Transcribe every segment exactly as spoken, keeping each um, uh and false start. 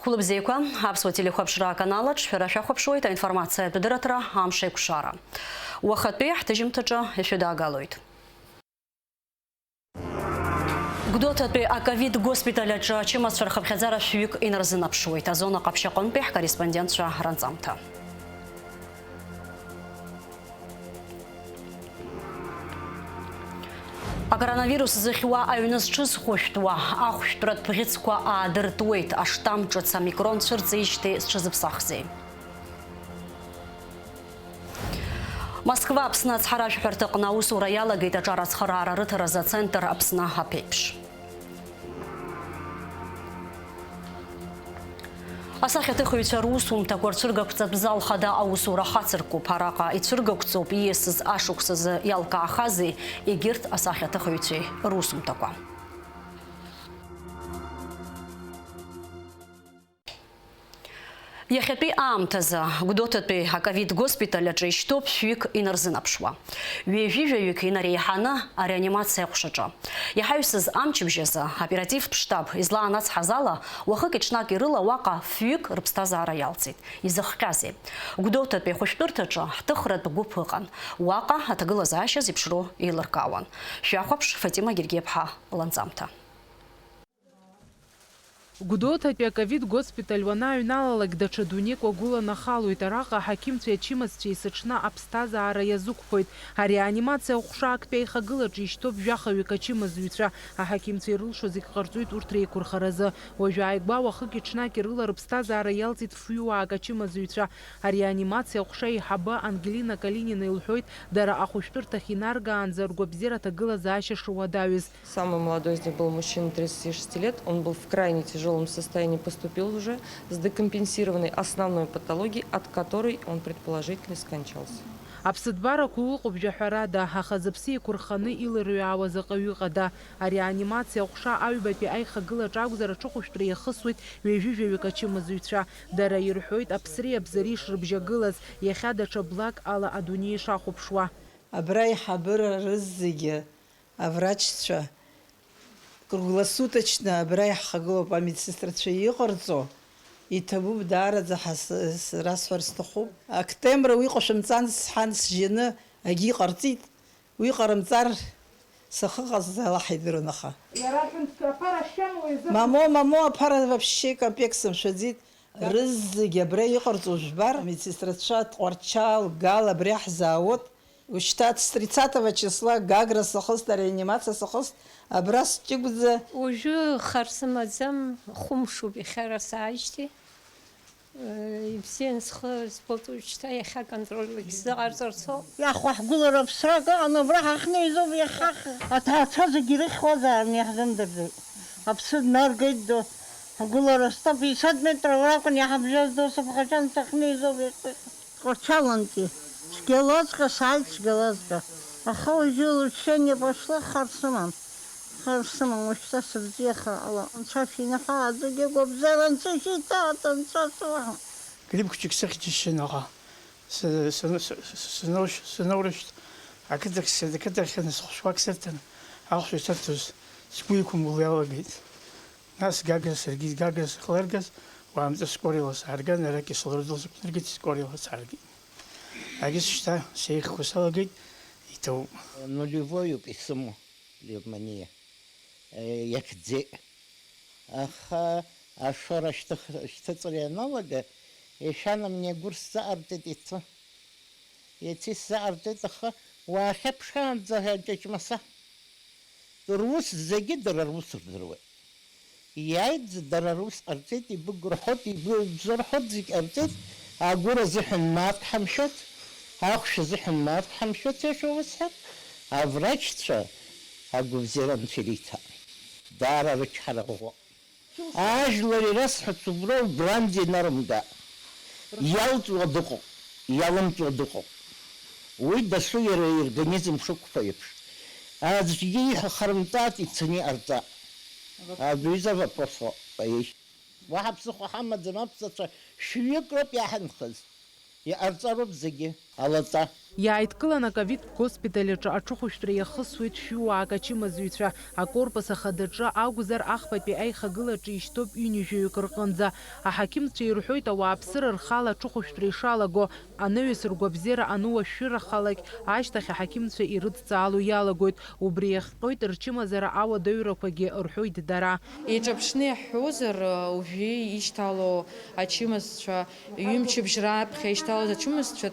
Хәылбзиақәа, аԥсуа телехәаԥшра аканал аҿы шәара шәахәаԥшуеит аинформациатә дырраҭара «Амш еиқәшара». Уахатәи ҳҭыжьымҭаҿы ишәыдаагалоит. Гәдоуҭатәи аковид госпиталь аҿы ачымазцәа рхыԥхьаӡара шәҩык инарзынаԥшуеит. Азона ҟаԥшь аҟынтәи ҳкорреспондентцәа ранҵамҭа. Акоронавирус зыхьуа аҩны зҽызхәышәтәуа ахәшәтәратә бӷьыцқәа аадыртуеит, аштамм ҿыц омикрон цәырҵижьҭеи зҽазыԥсахзеи? Москва Аԥсны ацҳаражәҳәарҭаҟны аусура иалагеит аҿар ацхыраара рыҭаразы ацентр Аԥсны аԥеиԥш. Асахьаҭыхыҩцәа русумҭақәа рцәыргақәҵатә зал хада аусура хацыркуп. Араҟа ицәыргақәҵоуп ииасыз ашықәсазы иалкаахази егьырҭ асахьаҭыхыҩцәеи русумҭақәа. Иахьатәи аамҭазы Гәдоуҭатәи аковид госпиталь аҿы ишьҭоуп шәҩык инарзынаԥшуа. Ҩажәи жәаҩык инареиҳаны ареанимациа аҟәшаҿы. Иҳаҩсыз амчыбжь азы аоперативтә штаб излаанацҳаз ала, уахыки-ҽнаки рыла уаҟа фҩык рыԥсҭазаара иалҵит. Изыхҟьазеи? Гәдоуҭатәи ахәышәтәырҭаҿы ҳҭыхратә гәыԥ ыҟан. Уаҟа аҭагылазаашьа зеиԥшроу еилыркаауан. Шәахәаԥш Фатима Гергиаԥҳа ланҵамҭа. Гәдоуҭатәи аковид госпиталь уанааҩналалак, даҽа дунеик уагәыланахалоит. Араҟа аҳақьымцәеи ачымазцәеи есыҽны аԥсҭазаара иазықәԥоит. Ареанимациа аҟәша актәи аихагылаҿы ишьҭоуп жәахаҩык ачымазыҩцәа. Аҳақьымцәа ирылшо зегь ҟарҵоит урҭ реиқәырхаразы. Уажәы ааигәа уахыки-ҽнаки рыла рыԥсҭазаара иалҵит фҩыуаак ачымазыҩцәа. Ареанимациа аҟәша аиҳабы Ангелина Калинина илҳәоит, дара ахәышәтәырҭахь инаргаанӡа ргәабзиара аҭагылазаашьа шыуадаҩыз. Самый молодой из них был мужчина тридцати шести лет. Он был в крайне тяжелом состоянии, поступил уже с декомпенсированной основной патологией, от которой он предположительно скончался. Аԥсыҭбарақәа ыҟоуп жәаҳәарада, аха зыԥсы еиқәырханы илырҩаауа заҟаҩы ҟада? Ареанимациа аҟәша аҩбатәи аихагылаҿ акәзар, аҽыхәышәтәра иахысуеит ҩажәи жәаҩык ачымазыҩцәа. Дара ирҳәоит аԥсреи абзареи шрыбжьагылаз, иахьа даҽа блак ала адунеи ишахәаԥшуа. Абра аиҳабыра рызегьы аврачцәа, круглосуточно абра иаҳхагылоуп амедсестрацәа иҟарҵо, иҭабуп даараӡа ҳа с-, с-, расҳәар сҭахуп. Актемра уи ҟашәымҵан сҳәан сжьаны агьи ҟарҵеит, уи ҟарымҵар сахыҟаз Аллаҳ идыруан, аха. Иара ҳәынҭқар аԥара шьамуа изыҳәан. Мамо, мамо, аԥара вообще капекс мшәаӡеит. Рызегь абра иҟарҵо жәбар, амедсестрацәа Тҟәарчал, Гал абри ҳзаауеит. Ушьҭа с тридцатого числа Гагра сыхыст, ареанимациа сыхыст, абра сҷыгәӡа. Уажәы хар сымаӡам, хәымшуп иахьа ара сааижьҭеи. Ибзиан схы збоит уажәшьҭа, иахьа аконтрольлагь сзыҟарҵарц ауп. Иахәаҳгылар аԥсрак ыҟан, абра ҳахьнеизоуп иахьа. Аҭаацәа зегьы ирыхьуазаарын, иаҳзымдырӡеит. Аԥсы днаргеит ду. Ҳгәылара сто пятьдесят метров ракәын иаҳабжьаз, досыԥхашьан сахьнеизоуп иахьа. Тҟәарчалантәи цәгьалаҵәҟьа сааит, цәгьалаҵәҟьа. Аха уажәы улучшение пошло, хар сымам. Хар сымам, уажәшьҭа сыбзиахар ҟалап. Анцәа шәинаҳәааӡагьы, агәабзиара Анцәа ишәиҭааӡ, Анцәа суаҳәа. Грипп хәыҷык сыхьчашьан аҟа. Сы-, сы-, сы-, сы-, сынуршь-, сынаурышьҭ, ақыҭахь сыд-, ақыҭахь схәшәқәак сырҭан, ахәшә исырҭоз сгәы иқәымгыло иалагеит. Нас Гагра сыргеит, Гагра сыхлыргаз, уаамҭа скорила саарган, ара Кислородол сықәнаргеит, скорила сааргеит. Агьыс шьҭа сеихқәа салагеит, иҭоуп. Нулевоиуп исымоу, пневмониа. Э, иахьӡеит. Аха ашоура шьҭых-, шьҭыҵра ианалага, ешәанамни агәыр сзаҟарҵеит иацы. Иацы исзаҟарҵеит, аха уаахьаԥшаанӡа Ҷаҷмаса. Рус зегьы дара рус рдыруеит. Иааит, дара рус ҟарҵеит, ибыгәырҳәоит, ибзырҳәоит, зегь ҟарҵеит, агәыр азыҳәан мааҭ ҳамшәац, ахәшә азыҳәан мааҭ ҳамшәац, иашоу усҳәап, аврачцәа агәабзиара Анцәа ириҭап. Даара рычҳара ӷәӷәоуп. Ажәлар ирасҳәац уброуп, убранӡа инарымда. Иалҵуа дыҟоуп, иалымҵуа дыҟоуп. Уи дасу иара иорганизм шықәԥо еиԥш. Аӡәгьы ииҳәо харымҵааит, ицаны иҟарҵа. Абри изы авопросоуп, аиеи. Уаҳа ԥсыхәа ҳамаӡам, аԥсацәа шәҩык роуп иаҳанхаз. Иҟарҵароуп зегьы. алаҵа. Иааидкылан аковид госпиталь аҿы аҽыхәышәтәра иахысуеит шәҩыуаак ачымазаҩцәа. Акорпус ахадаҿы акәзар, ахԥатәи аихагылаҿы ишьҭоуп ҩынҩажәаҩык рҟынӡа. Аҳақьымцәа ирҳәоит, ауааԥсыра рхала аҽыхәышәтәра ишалаго, анаҩс ргәабзиара ануашәшәырахалак, ашьҭахь аҳақьымцәа ирыдҵаало иалагоит. Убри иахҟьоит рчымазара ауадаҩрақәагьы, рҳәоит дара. Еиҿаԥшны иаҳҳәозар, уажәы ишьҭало ачымазцәа, ҩымчыбжь раԥхьа ишьҭалоз ачымазцәа,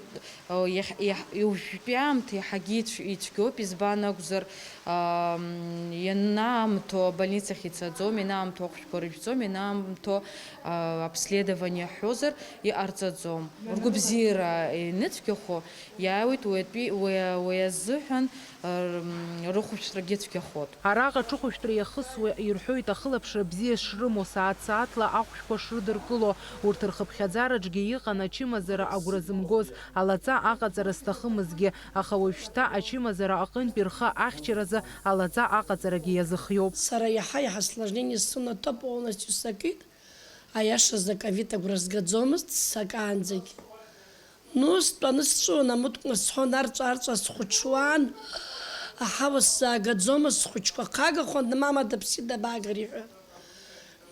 иахь-, иахь-, уажәтәи аамҭа иаҳагьы ицә-, ицәгьоуп, избан акәзар, ам, ианаамҭоу абольницахь ицаӡом, ианаамҭоу ахәшәқәа рыжәӡом, ианаамҭоу, а, обследование ҳҳәозар, иҟарҵаӡом. Ргәабзиара ианыцәгьахо, иааиуеит уи атәи, уи, уи азыҳәан, р-, рыхәшәтәрагьы цәгьахоит. Араҟа аҽыхәышәтәра иахысуа ирҳәоит ахылаԥшра бзиа шрымоу, сааҭ-сааҭла ахәшәқәа шрыдыркыло. Урҭ рхыԥхьаӡараҿгьы иҟан ачымазара агәра зымгоз, алаҵа аҟаҵара зҭахымызгьы, аха уажәшьҭа ачымазара аҟынтәи рхы ахьчаразы алаҵа аҟаҵарагьы иазыхиоуп. Сара иаҳа-иаҳа осложнение сымаҭәа полностью сакит, аиашазы аковид агәра згаӡомызт сакаанӡагь. Ну, стәаны сҵәыуон, амыткәма сҳәон, арҵәарҵәа схәыҽуан, аҳауа сзаагаӡомызт, схәыҷқәа хагахуан, мама дыԥсит, дабаагеи ҳәа.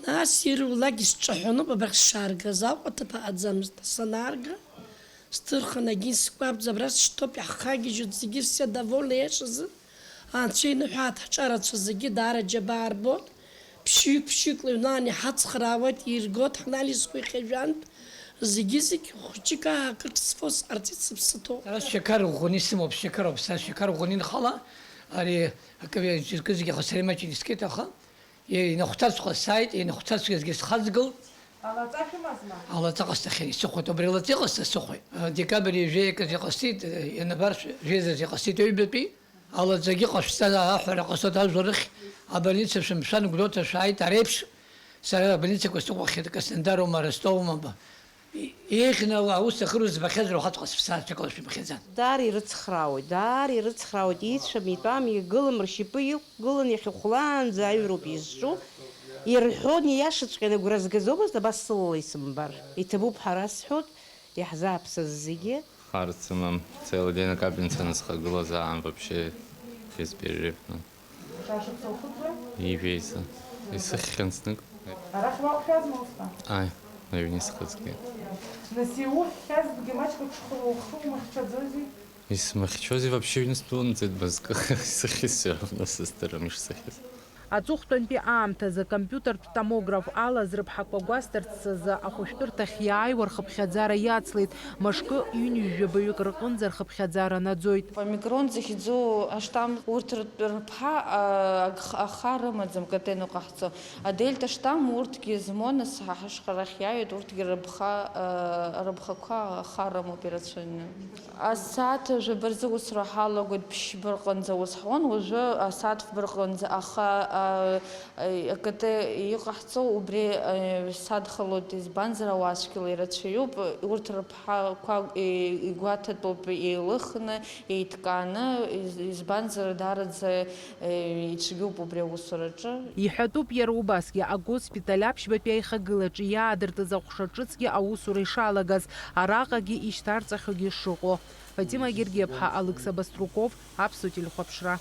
Нас ирулакгьы сҿаҳәаноуп абрахь сшааргаз, Аҟәа ҭыԥ аҟаӡамызт. Санаарга, сҭырхын агьын сгәабза, абра сшьҭоуп, иаҳхагьежьуеит зегьы, все довольны, иашазы. Анцәа иныҳәааит, ҳҿарацәа зегьы даара џьабаа рбоит. Ԥшьҩык-ԥшьҩык лыҩнан иҳацхраауеит, иргоит ҳанализқәа иахьа жәантә. Зегьы-зегь хәыҷык аа акыр ҿыцфо сҟарҵеит сыԥсы ҭоуп. Сара шьақар ӷәӷәаны исымоуп, шьақароуп, сара шьақар ӷәӷәаны инхала, ари акы џьаркызегьы аха сара имаҷын искит, аха инахәҭацәҟа сааит, инахәҭацәгьазгьы схаҵгылт. Алаҵа шәымазма? Алаҵа ҟасҵахьан, исыхәеит, убри алаҵа иҟасҵа сыхәеит. Декабрь ҩажәа иакыз иҟасҵеит, ианабар жәеизаз иҟасҵеит аҩбатәи. Алаҵагьы ҟашәҵа, аҳәара ҟасҵоит ажәларыхь, абольница шәымшәан, Гәдоуҭа шәааит, ара еиԥш, сара абольницақәа сыҟахьеит, Краснодарума, Ростовума, ба-, и-, еиӷьны аус ахьыру збахьазар, ухаҵәҟьа сыԥсааҭ ҽакала шәымхьаӡан. Даара ирыцхраауеит, даара ирыцхраауеит, ицәам, итәам, игылам, ршьапы иқәгылан иахьахәлаанӡа аҩроуп изҿу, ирҳәон, ииашаҵәҟьаны агәра згазомызт, абас сылала исымбар. Иҭабуп ҳәа расҳәоит, иаҳзааԥсаз зегьы. Хар сымам, целый день акапельница анысхагылаз аан вообще бесперерывно. Шәашықәса ухыҵуеи? Ижәеиза. Исыхьхьан знык. Арахь уақәшәазма усҟан? Ааи, аҩны исхызгеит. Нас иухьхьазҭгьы маҷк уҽхы-, ухы умыхьчаӡози? Исмыхьчозеи, вообще аҩны стәылымҵит мызкы, исыхьыз все равно сыздырам ишсыхьыз. Аҵыхәтәантәи аамҭазы акомпиутертә томограф алаз рыԥҳақәа гәасҭарц азы ахәышәтәырҭахь иааиуа рхыԥхьаӡара иацлеит, мышкы ҩынҩажәаба баҩык рҟынӡа рхыԥхьаӡара наӡоит. Омикрон захьӡу аштамм, урҭ ртә-, рыԥҳа, а, агх-, аха рымаӡам, Катен уҟаҳҵо. Адельта штамм урҭгьы змоу, нас, ҳа-, ҳашҟа рахь иааҩуеит, урҭгьы рыԥха, а, рыԥхақәа аха рымоуп ирацәаҩны. Асааҭ жәаба рзы аусура ҳалагоит, ԥшьба рҟынӡа аус ҳуан, уажәы асааҭ фба рҟынӡа, аха, а, а, акы иҟаҳҵо убри, а, садхалоит, избанзар, ауаа цәгьала ирацәаҩуп, урҭ рыԥҳақәа, е, игәаҭатәуп еилыхны, еиҭкааны, из-, избанзар, даараӡа, е, ицәгьоуп убри аусураҿы. Иҳәатәуп иара убасгьы, агоспиталь аԥшьбатәи аихагылаҿы иаадыртыз аҟәша ҿыцгьы аусура ишалагаз, араҟагьы ишьҭарҵахьоугьы шыҟоу. Фатима Гергиаԥҳа, Алықьса Баструков, Аԥсуа телехәаԥшра.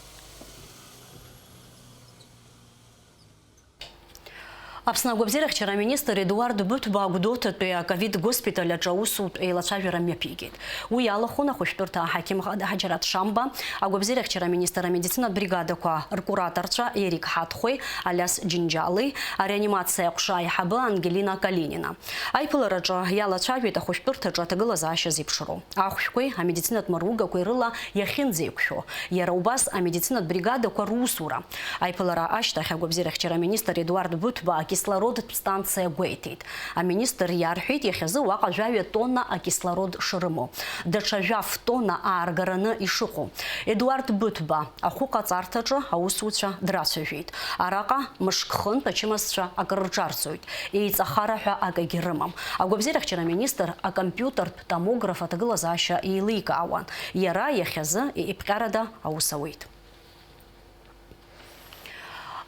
Аԥсны агәабзиарахьчара аминистр Едуард Быҭәба Гәдоуҭатәи аковид госпиталь аҿы аусутә еилацәажәара мҩаԥигеит. Уи иалахәын ахәышәтәырҭа аҳақьым Ҳаџьараҭ Шамба, агәабзиарахьчара аминистр амедицинатә бригадақәа ркураторцәа Ерик Ҳаҭхәеи, Алиас Џьынџьали, ареанимациа аҟәша аиҳабы Ангелина Калинина. Аиԥылараҿы иалацәажәеит ахәышәтәырҭаҿы аҭагылазаашьа зеиԥшроу, ахәшәқәеи амедицинатә маругақәеи рыла иахьынӡеиқәшәо, иара убас амедицинатә бригадақәа русура. Аиԥылара ашьҭахь агәабзиарахьчара аминистр Едуард Быҭәба акислородтә станциа гәеиҭеит. Аминистр иарҳәеит, иахьазы уаҟа жәаҩа тонна акислород шрымоу, даҽа жәаф тонна ааргараны ишыҟоу. Едуард Быҭәба ахәыҟаҵарҭаҿы аусуцәа драцәажәеит. Араҟа мышк хынтә ачымазцәа акрырҿарҵоит, еиҵахара ҳәа акагьы рымам. Агәабзиарахьчара аминистр акомпиутертә томограф аҭагылазаашьа еиликаауан. Иара иахьазы еиԥҟьарада аус ауеит.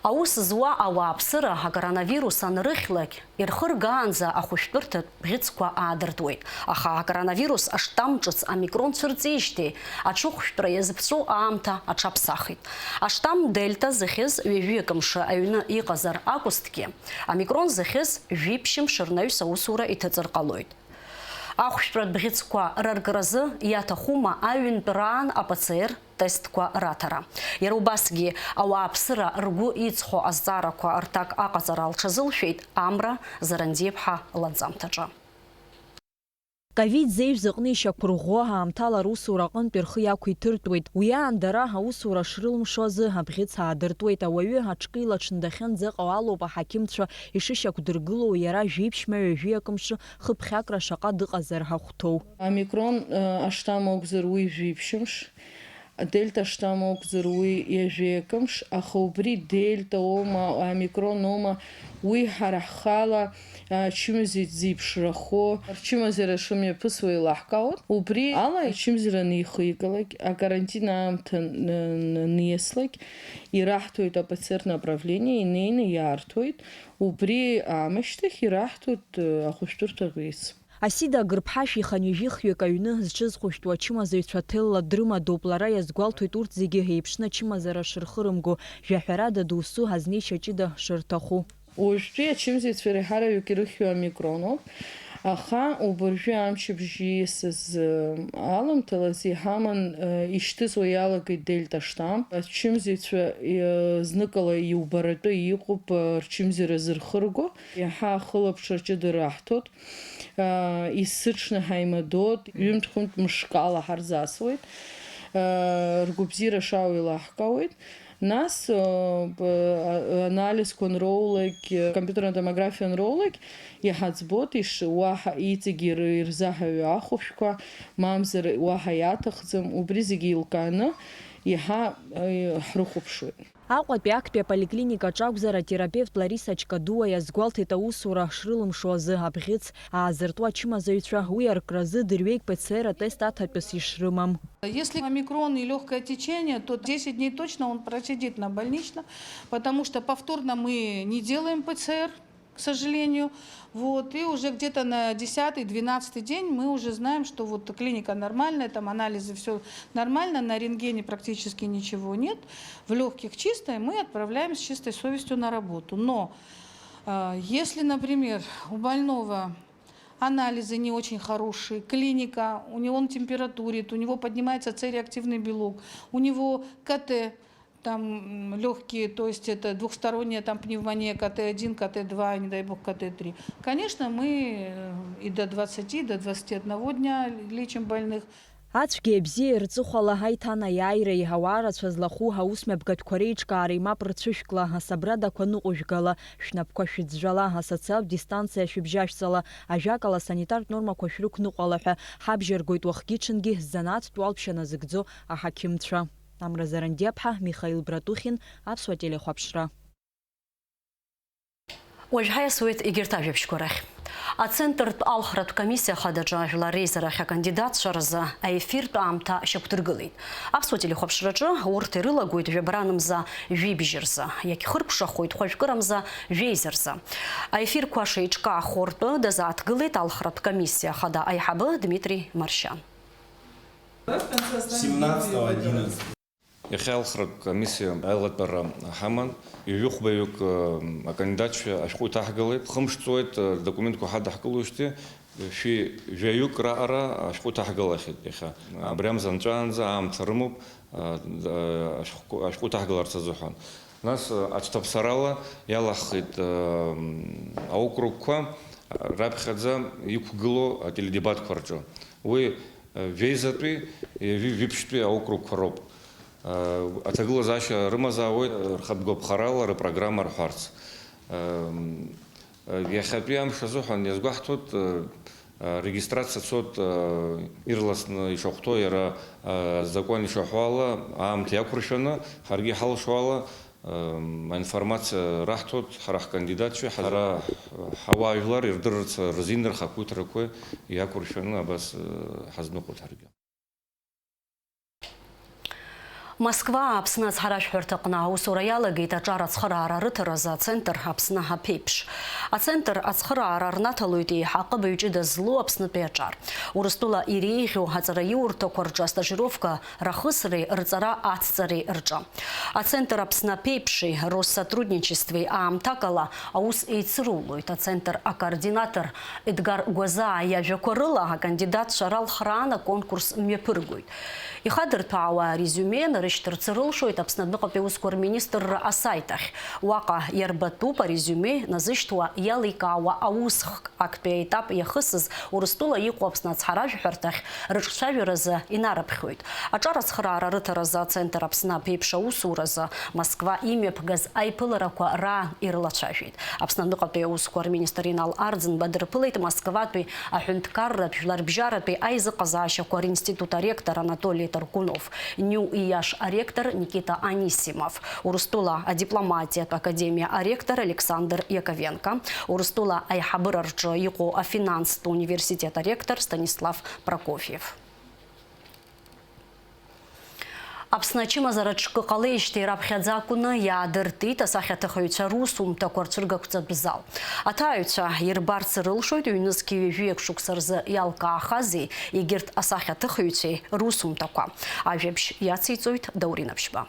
Аус зуа ауааԥсыра акоронавирус анрыхьлак, ирхыргаанӡа ахәышәтәырҭатә бӷьыцқәа аадыртуеит. Аха акоронавирус аштамм ҿыц омикрон цәырҵижьҭеи аҽыхәшәтәра иазыԥҵәоу аамҭа аҽаԥсахит. Аштамм дельта зыхьыз ҩажәи акы мшы аҩны иҟазар акәызҭгьы, омикрон зыхьыз жәиԥшь мшы рнаҩс аусура иҭыҵыр ҟалоит. Ахәшәтәратә бӷьыцқәа раркразы иаҭахума аҩынтәраан АПЦР тестқәа раҭара? Иара убасгьы ауааԥсыра ргәы иҵхо азҵаарақәа рҭак аҟаҵара лҽазылшәеит Амра Зарандиаԥҳа ланҵамҭаҿы. Ковид зеижә зыҟны ишьақәырӷәӷәо аамҭала русура аҟынтә рхы иақәиҭыртәуеит. Уи аан дара аусура шрылымшо азы абӷьыц аадыртуеит. Ауаҩы аҽкы илаҽны дахьынӡаҟоу алоуп аҳақьымцәа ишышьақәдыргылоу иара жәиԥшьма ҩажәи акы мшы хыԥхьакра шаҟа дыҟазар ахәҭоу. Омикрон, э, аштамм акәзар уи жәиԥшьымш, адельта аштамм акәзар уи ҩажәи акы мш, аха убри дельтаоума, омикроноума, уи ҳара ҳхала, э, ачымазаҩ зеиԥшрахо, рчымазара шымҩаԥысуа еилаҳкаауан. Убри ала ачымазара анихигалак, акарантин аамҭа н-, н-, аниаслак, ираҳҭоит АПЦР направление, инеины иаарҭоит. Убри аамышьҭахь ираҳҭоит, э, ахәышәтәырҭа ӷьеиц. Асида агырԥҳа шәиханҩажәихҩык аҩны зҽызхәышәтәу ачымазаҩцәа ҭелла дрымадоуп, лара иазгәалҭоит урҭ зегьы еиԥшны ачымазара шырхырымго, жәаҳәарада доусы азнеишьа ҷыда шырҭаху. Уажәтәи ачымазаҩцәа реиҳараҩык ирыхьуа омикроноуп, аха убыржәы амчыбжь ииасыз, э, аламҭалаз иҳаман, э, ишьҭыҵуа иалагеит дельта штамм. Ачымазаҩцәа, э, зныкала иубаратәы иҟоуп, э, рчымазара зырхырго. Иаҳа ахылаԥшра ҷыда раҳҭоит. Есыҽны ҳаимадоит, ҩынтә-хынтә мышкала ҳарзасуеит. Ргәабзиара шаау еилаҳкаауеит. Нас, анализқәа анроулак, компиутерная томографиа анроулак, иҳаӡбоит иш-, уаҳа иҵегьы ир-, ирзаҳаҩу ахәшәқәа, мамзар уаҳа иаҭахӡам, убри зегьы еилкааны иаҳа, ҳрыхәаԥшуеит. Аҟәатәи актәи аполиклиникаҿы акәзар, атерапевт Лариса Чкадуа иазгәалҭеит аусура шрылымшо азы абӷьыц аазыртуа ачымазаҩцәа, уи аркразы дырҩегь ПЦР атест аҭатәыс ишрымам. Если омикрон и лёгкое течение, то десять дней точно он просидит на больничном, потому что повторно мы не делаем ПЦР, к сожалению. Вот, и уже где-то на десятый, двенадцатый день мы уже знаем, что вот клиника нормальная, там анализы, всё нормально, на рентгене практически ничего нет, в лёгких чисто, и мы отправляем с чистой совестью на работу. Но, э, если, например, у больного анализы не очень хорошие, клиника, у него, он температурит, у него поднимается С-реактивный белок, у него КТ, там, м, лёгкие, то есть это двухсторонняя там пневмония, КТ один, КТ два, не дай бог, КТ три. Конечно, мы, э, и до двадцати, до двадцати одного дня лечим больных. Ацәгьеи абзиеи рҵыхәала аиҭанаиааиреи ауаа рацәа злахәу аусмҩаԥгатәқәа реиҿкаареи мап рцәышәкла, асабрадақәа ныҟәыжәгала, шәнапқәа шәыӡәӡәала, асоциалтә дистанциа шәыбжьашәҵала, ажәакала, асанитартә нормақәа шәрықәныҟәала ҳәа ҳабжьаргоит уахгьы-ҽынгьы ззанааҭтә уалԥшьа назыгӡо аҳақьымцәа. Амра Зарандиаԥҳа, Михаил Братухин, Аԥсуа телехәаԥшра. Уажә ҳаиасуеит егьырҭ ажәабжьқәа рахь. Ацентртә алхратә комиссиа хадаҿы ажәлар реизарахь акандидатцәа рзы аефиртә аамҭа шьақәдыргылеит. Аԥсуа телехәаԥшраҿы урҭ ирылагоит жәабаранамза жәибжь рзы, иагьхыркәшахоит хәажәкырамза жәеиза рзы. Аефирқәа шеиҿкаахо ртәы дазааҭгылеит алхратә комиссиа хада аиҳабы Дмитри Маршьан. Семнадцатого одиннадцатого. Иахьа алхратә комиссиа аилатәара ҳаман, ҩажәи хәбаҩык, э, акандидатцәа ашәҟәы иҭаҳгалеит. Хымш ҵуеит, э, рдокументқәа ҳадаҳкылоижьҭеи, шәи жәаҩык раҟара ашәҟәы ҭаҳгалахьеит иахьа. Абри амза нҵәаанӡа аамҭа рымоуп, э, э, ашәҟәқәа, ашәҟәы ҭаҳгаларц азыҳәан. Нас, э, ацәҭаԥсарала иалаҳхит, э, аокругқәа, э, раԥхьаӡа иқәгылоу ателедебатқәа рҿы. Уи, э, жәеизатәи, э, жәи-, жәиԥшьтәи аокругқәа роуп. Аҭагылазаашьа рымазаауеит, рхатә гәаԥхарала рпрограмма рҳәарц. Иахьатәи амш азыҳәан иазгәаҳҭоит, регистрациа цоит, ирласны ишахәҭоу иара азакәан ишаҳәо ала, аамҭа иақәыршәаны, ҳаргьы иҳалшо ала, аинформациа раҳҭоит, ҳара ҳкандидатцәеи ҳара ҳауаажәлар ирдырырц рзин рхақәиҭрақәеи иақәыршәаны абас ҳазныҟәоит ҳаргьы. Москва Аԥсны ацҳаражәҳәарҭаҟны аусура иалагеит аҿар ацхыраара рыҭаразы ацентр Аԥсны аԥеиԥш. Ацентр ацхыраара рнаҭалоит еиҳа аҟыбаҩ ҷыда злоу Аԥснытәи аҿар. Урыстәыла иреиӷьу аҵараиурҭақәа рҿы астажировка рахысреи рҵара ацҵареи рҿы. Ацентр Аԥсны аԥеиԥши Россотрудничествеи аамҭакала аус еицырулоит. Ацентр акоординатор Едгар Гәазаа иажәақәа рыла, акандидатцәа ралхраан аконкурс мҩаԥыргоит. Ихадырҭәаауа арезиуме нарышьҭырц рылшоит Аԥсны адәныҟатәи аусқәа рминистрра асаит ахь. Уаҟа иарбатәуп арезиуме назышьҭуа иаликаауа аусхк. Актәи аетап иахысыз Урыстәыла иҟоу Аԥсны ацҳаражәҳәарҭахь рыҿцәажәаразы инарыԥхьоит. Аҿар ацхыраара рыҭаразы Ацентр Аԥсны аԥеиԥш аусуразы Москва имҩаԥгаз аиԥыларақәа раан ирылацәажәеит. Аԥсны адәныҟатәи аусқәа рминистр Инал Арӡынба дырԥылеит Москватәи аҳәынҭқарратә жәларбжьаратәи аизыҟазаашьақәа ринститут аректор Анатоли Таргунов, Ниу Иаш аректор Никита Анисимов, Урыстәыла адипломатиатә академиа аректор Александр Иаковенко, Урыстәыла аиҳабыра рҿы иҟоу афинанстә университет аректор Станислав Прокофьев. Аԥсны ачымазара ҿкы ҟалеижьҭеи раԥхьаӡа акәны иаадыртит асахьаҭыхыҩцәа русумҭақәа рцәыргақәҵатә зал. Аҭааҩцәа ирбарц рылшоит ҩнызқьи ҩажәи акы шықәса рзы иалкаахазеи егьырҭ асахьаҭыхыҩцәеи русумҭақәа. Ажәабжь иациҵоит Даур Инаԥшьба.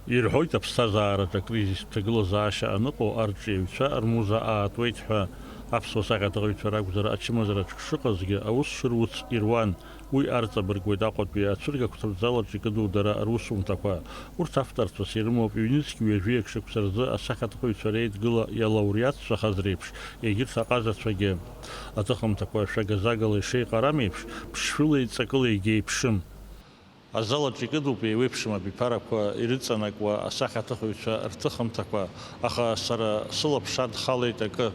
Ирҳәоит, аԥсҭазаараҿы акризистә ҭагылазаашьа аныҟоу арҿиаҩцәа рмуза аатуеит ҳәа. Аԥсуа сахьаҭыхыҩцәа ракәзар, ачымазара ҿк шыҟазгьы, аус шыруц ируан. Уи арҵабыргуеит Аҟәатәи ацәыргақәҵатә залаҿ икыду дара русумҭақәа. Урҭ авторцәас ирымоуп ҩнызқь ҩажәи акы шықәса рзы асахьаҭыхыҩцәа реидгыла иалауреатцәахаз реиԥш, егьырҭ аҟазацәагьы. Аҭыхымҭақәа шәага-загала ишеиҟарам еиԥш, ԥшшәылеи ҵакылеигьы еиԥшым. Азал аҿы икыдуп еиуеиԥшым абиԥарақәа ирыҵанакуа асахьаҭыхыҩцәа рҭыхымҭақәа, аха сара сылаԥш адхалеит акы,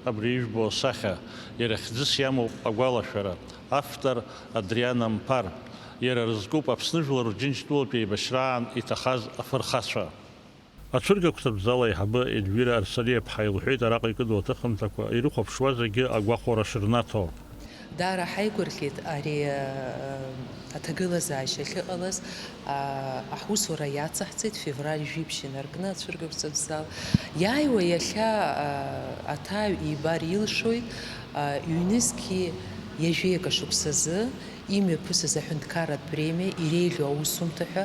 абри ижәбо асахьа, иара хьӡыс иамоуп агәалашәара, автор Адриан Амԥар, иара рызкуп Аԥсны жәлар Џьынџьтәылатә еибашьраан иҭахаз афырхацәа. Ацәыргақәҵатә зал аиҳабы Ельвира Арсалиаԥҳа илҳәеит араҟа икыду аҭыхымҭақәа ирыхәаԥшуа зегьы агәахәара шырнаҭо. Даара ҳаигәырӷьеит ари, э, аҭагылазаашьа ахьыҟалаз, а, аҳусура иацаҳҵеит февраль жәиԥшь инаркны ацәыргақәҵатә зал. Иааиуа иахьа, а, аҭааҩ ибар илшоит, а, ҩнызқьи ҩажәи акы шықәсазы имҩаԥысыз аҳәынҭқарратә премиа иреиӷьу аусумҭа ҳәа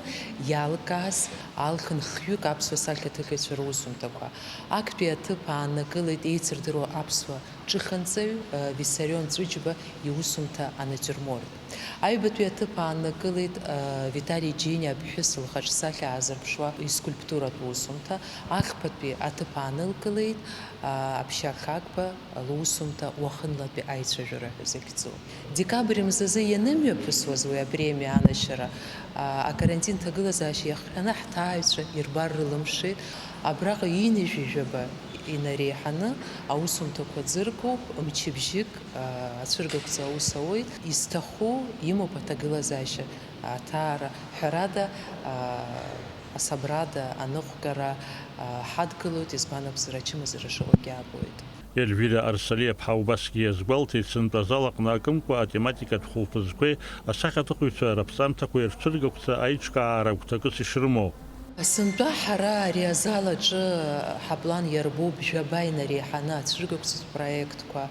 иалкааз алхын хҩык аԥсуа сахьаҭыхыҩцәа русумҭақәа. Актәи аҭыԥ ааннакылеит еицырдыруа аԥсуа ҿыханҵаҩ, э, Виссарион Ҵәыџьба иусумҭа анатиурморт. Аҩбатәи аҭыԥ ааннакылеит, э, Витали Џьениа аԥҳәыс лхаҿсахьа аазырԥшуа искульптуратә усумҭа, ахԥатәи аҭыԥ аанылкылеит, э, Аԥшьа Хагба лусумҭа уахынлатәи аицәажәара ҳәа захьӡу. Декабрь мзазы ианымҩаԥысуаз уи апремиа анашьара, а, акарантин ҭагылазаашьа иахҟьаны ҳҭааҩцәа ирбар рылымшеит. Абраҟа ҩынҩажәи жәаба инареиҳаны аусумҭақәа ӡыркуп, мчыбжьык, а, ацәыргақәҵа аус ауеит. Изҭаху имоуп аҭагылазаашьа аҭаара, ҳәарада, а, асабрада, аныҟәгара, а, ҳадгылоит, избан акәзар, ачымазара шыҟоугьы аабоит. Ельвира Арсалиаԥҳа убасгьы иазгәалҭеит, сынтәа азал аҟны акымкәа атематикатә хәылԥазқәеи асахьаҭыхыҩцәа раԥҵамҭақәеи рцәыргақәҵа аиҿкаара гәҭакыс ишрымоу. Сынтәа ҳара ари азал аҿы ҳаплан иарбоуп жәаба инареиҳаны ацәыргақәҵатә проектқәа.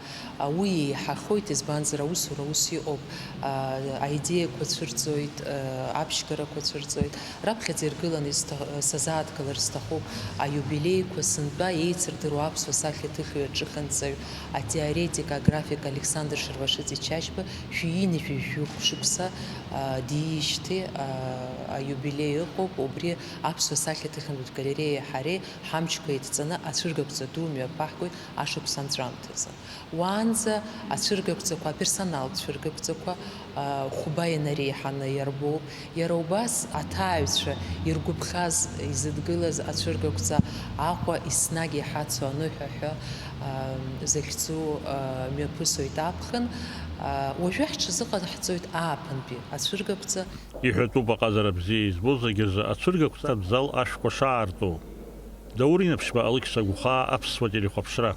Уи еиҳахоит, избанзар, аусура ус иҟоуп, а, аидеиақәа цәырҵоит, а, аԥшьгарақәа цәырҵоит. Раԥхьаӡа иргыланы исҭа-, сазааҭгылар сҭахуп аиубилеиқәа, сынтәа еицырдыруа аԥсуа сахьаҭыхҩы аҿыханҵаҩ, атеоретик, аграфик Александр Шарвашиӡе Чачба шәи ҩынҩажәи жәохә шықәса, а, диижьҭеи, а, аиубилеи ыҟоуп. Убри аԥсуа сахьаҭыхҩы галереиеи ҳареи ҳамчқәа еидҵаны ацәыргақәҵа ду мҩаԥаҳгоит ашықәс анҵәамҭазы. Уаанӡа ацәыргақәҵақәа, аперсоналтә цәыргақәҵақәа, а, хәба инареиҳаны иарбоуп. Иара убас аҭааҩцәа иргәаԥхаз, изыдгылаз ацәыргақәҵа Аҟәа еснагь иҳацу аныҳәа ҳәа, а, захьӡу, а, мҩаԥысуеит аԥхын. А, уажәы ҳҽазыҟаҳҵоит ааԥынтәи ацәыргақәҵа. Иҳәатәуп аҟазара бзиа избо зегьы рзы ацәыргақәҵатә зал ашәқәа шаарту. Даур Инаԥшьба, Алықьса Гәхаа, Аԥсуа телехәаԥшра.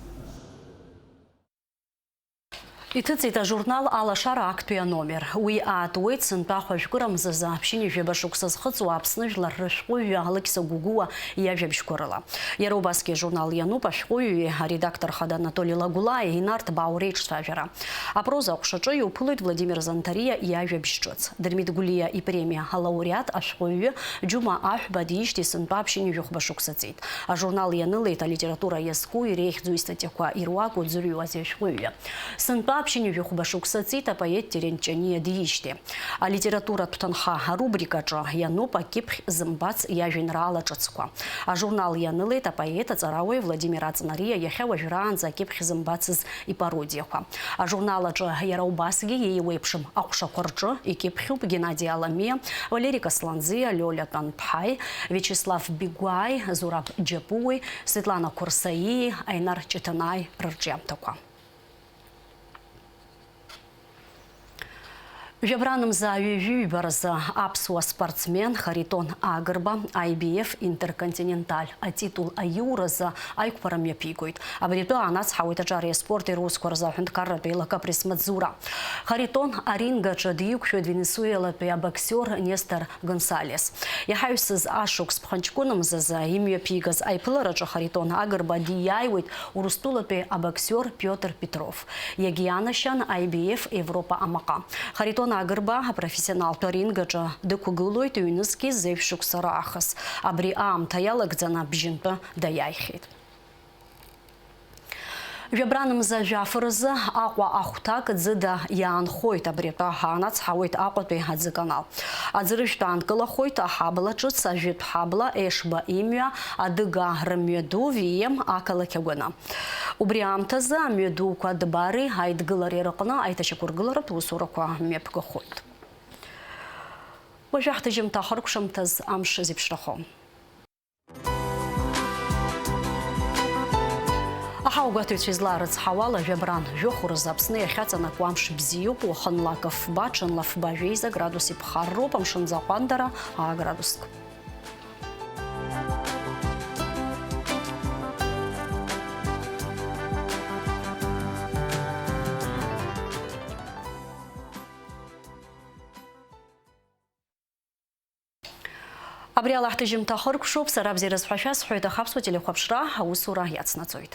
Иҭыҵит ажурнал Алашара актәи аномер. Уи аатуеит сынтәа хәажәкыра мзазы ԥшьынҩажәаба шықәса зхыҵуа Аԥсны жәлар рышәҟәыҩҩы Алықьса Гәыгәуа иажәабжьқәа рыла. Иара убасгьы ажурнал иануп ашәҟәыҩҩы аредактор хада Анатоли Лагәлаиа Инарҭбаау реиҿцәажәара. Апроза аҟәшаҿы иуԥылоит Владимир Занҭариа иажәабжь ҿыц. Дырмит Гәлиа ипремиа алауреат ашәҟәыҩҩы Џьума Аҳәба диижьҭеи сынтәа ԥшьынҩажәи хәба шықәса ҵит. Ажурнал ианылеит алитература иазку, иреиӷьӡоу, истатиақәа ируаку, дзырҩуазеи ашәҟәыҩҩы. Сынтәа ԥшьынҩажәи хәба шықәса ҵит апоет Терент Ҷаниа диижьҭеи. Алитературатә ҭынха арубрикаҿы иануп акьыԥхь зымбац иажәеинраала ҿыцқәа. Ажурнал ианылеит апоет аҵарауаҩ Владимир Аҵнариа иахьа уажәраанӡа акьыԥхь зымбацыз ипародиақәа. Ажурнал аҿы иара убасгьы еиуеиԥшым аҟәшақәа рҿы икьыԥхьуп Геннади Аламиа, Валери Касланӡиа, Лиолиа Тәанԥҳаи, Виачеслав Бигәааи, Зураб Џьапуи, Светлана Қәырсаиеи, Аинар Ҷыҭанааи рырҿиамҭақәа. Жәабранмза ҩажәи ҩба рзы аԥсуа спортсмен Харитон Агрба I B F Интерконтиненталь атитул аиуразы аиқәԥара мҩаԥигоит. Абри атәы аанацҳауеит аҿареи аспорти русқәа рзы аҳәынҭқарратә еилакы апресс-маҵзура. Харитон аринг аҿы диқәшәоит Венесуелатәи абоксиор Нестор Гонсалес. Иҳаҩсыз ашықәс ԥхынҷкәынмзазы имҩаԥигаз аиԥылараҿы Харитон Агрба дииааиуеит Урыстәылатәи абоксиор Пиотр Петров. Иагьианашьан I B F Европа амаҟа. Харитон Агрба апрофессионалтә аринг аҿы дықәгылоит ҩнызқьи зеижә шықәса раахыс. Абри аамҭа иалагӡаны бжьынтәы даиааихьеит. Жәабранмза жәаф рзы Аҟәа ахәҭак ӡыда иаанхоит, абри атәы ҳаанацҳауеит Аҟәатәи аӡыканал. Аӡырыжәтә аанкылахоит аҳабла ҿыц, ажәытә ҳабла, Ешба имҩа, Адыгаа рымҩаду Вием ақалақь агәаны. Убри аамҭазы амҩадуқәа Дбари Аидгылареи рыҟны аиҭашьақәыргыларатә усурақәа мҩаԥгахоит. Уажәы ҳҭыжьымҭа ахыркәшамҭаз амш зеиԥшрахо. Аҳауагәаҭаҩцәа излаарыцҳауала, жәабран жәохә рзы Аԥсны иахьаҵанакуа амш бзиоуп, уахынла акы фба, ҽынла фба жәеиза градус иԥхарроуп, амшынӡы аҟәандара аа градуск. Абри ала ҳҭыжьымҭа ахыркәшоуп, сара абзиараз ҳәа шәасҳәоит, аха Аԥсуа телехәаԥшра аусура иацнаҵоит.